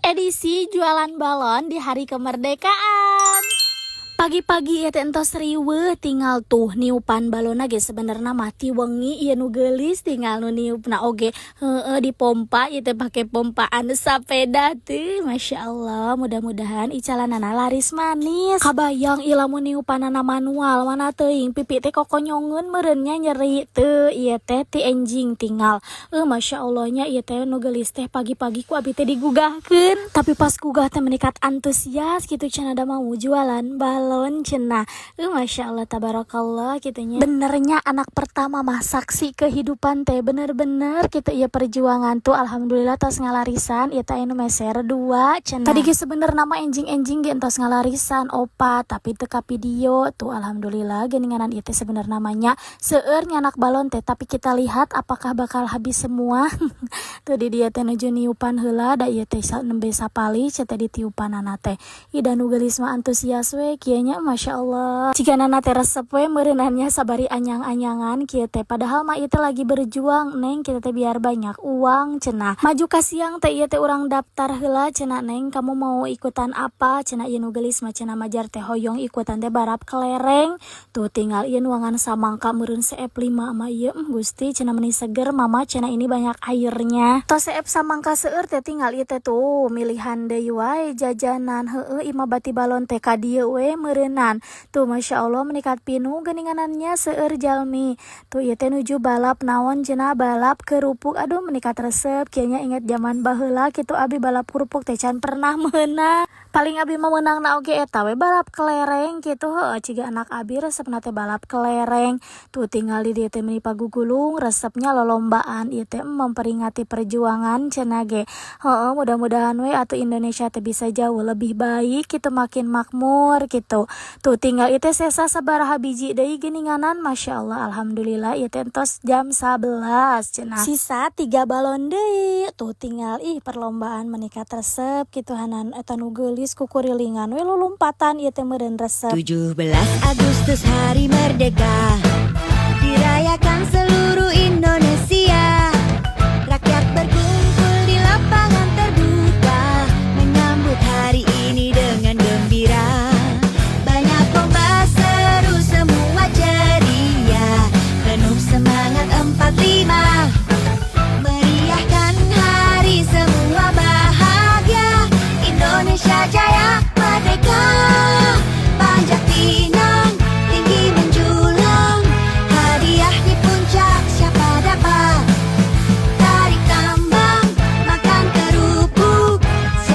Edisi jualan balon di hari kemerdekaan. Pagi-pagi ya teh entos riweuh, tinggal tuh niupan balonna ge sebenarnya mah ti wengi. Ieu nu geulis, tinggal nu niupna oge heueuh dipompa ieu teh pake pompaan sepeda tuh. Masya Allah, mudah-mudahan icalanana laris manis. Kabayang ieu lamun niupanana manual, mana teuing pipi teh kokonyongeun meureun nya, nyeri teu. Ieu teh ti enjing tinggal, Masya Allah nya, ieu teh nu geulis teh pagi-pagi ku abi teh digugahkeun, tapi pas gugah teh meningkat antusias gitu cenah, da mau jualan balon cenah. Masya Allah, tabarakallah gitu nya. Benernya anak pertama mah saksi kehidupan teh, bener-bener gitu ya perjuangan tuh. Alhamdulillah tos ngalarisan ieu teh, anu meser dua cenah. Tadi ge sebenerna mah enjing-enjing ge entos ngalarisan opat, tapi teu video tuh. Alhamdulillah geuninganan ieu teh sebenerna mah nya seueur nyanak balon teh, tapi kita lihat apakah bakal habis semua. Tuh, di dieu teh nuju niupan heula, da ieu teh nembe sapalih teh ditiupanana teh. Ida nu geulis mah antusias we kieu nya, Masya Allah, jigana teh resep we meureunnan nya, sabari anyang-anyangan kieu teh. Padahal mah ieu teh lagi berjuang, Neng, kita teh biar banyak uang cenah. Maju ka siang teh ieu teh urang daftar heula cenah. Neng, kamu mau ikutan apa cenah? Ieu nu geulis mah cenah majar teh hoyong ikutan teh balap kelereng. Tuh, tinggal ieu nuangan samangka meureun CF5 mah ieu. Gusti cenah, meni seger Mama cenah, ini banyak airnya. Tos CF samangka seueur teh, tinggal ieu teh tuh milihan deui wae jajanan. Heueuh, imah bati balon teh ka dieu we meureunan. Tuh, Masya Allah, menikat pinuh geuninganannya, seueur jalmi. Tuh, ieu teh nuju balap naon cenah? Balap kerupuk. Aduh, menikat resep kieu nya, inget zaman baheula kitu abi balap kerupuk teh can pernah meunang. Paling abi mah meunang na oge eta we balap kelereng gitu. Heueuh, ciga anak abi resepna teh balap kelereng. Tuh, tinggal di dieu teh meni pagugulung resepnya, lolombaan ieu teh memperingati perjuangan cenah ge. Heueuh, mudah-mudahan we atuh Indonesia teh bisa jauh lebih baik gitu, makin makmur gitu. Tuh, tinggal ieu teh sesa sabaraha biji deui geuninganan. Masya Allah, alhamdulillah ieu teh entos jam 11 cenah, sisa 3 balon deui. Tuh, tinggal ih perlombaan menikat resep gitu hanan. Eta nu geulis kukurilingan we lulumpatan ieu teh meureun resep. 17 Agustus, Hari Merdeka, dirayakan seluruh Indonesia.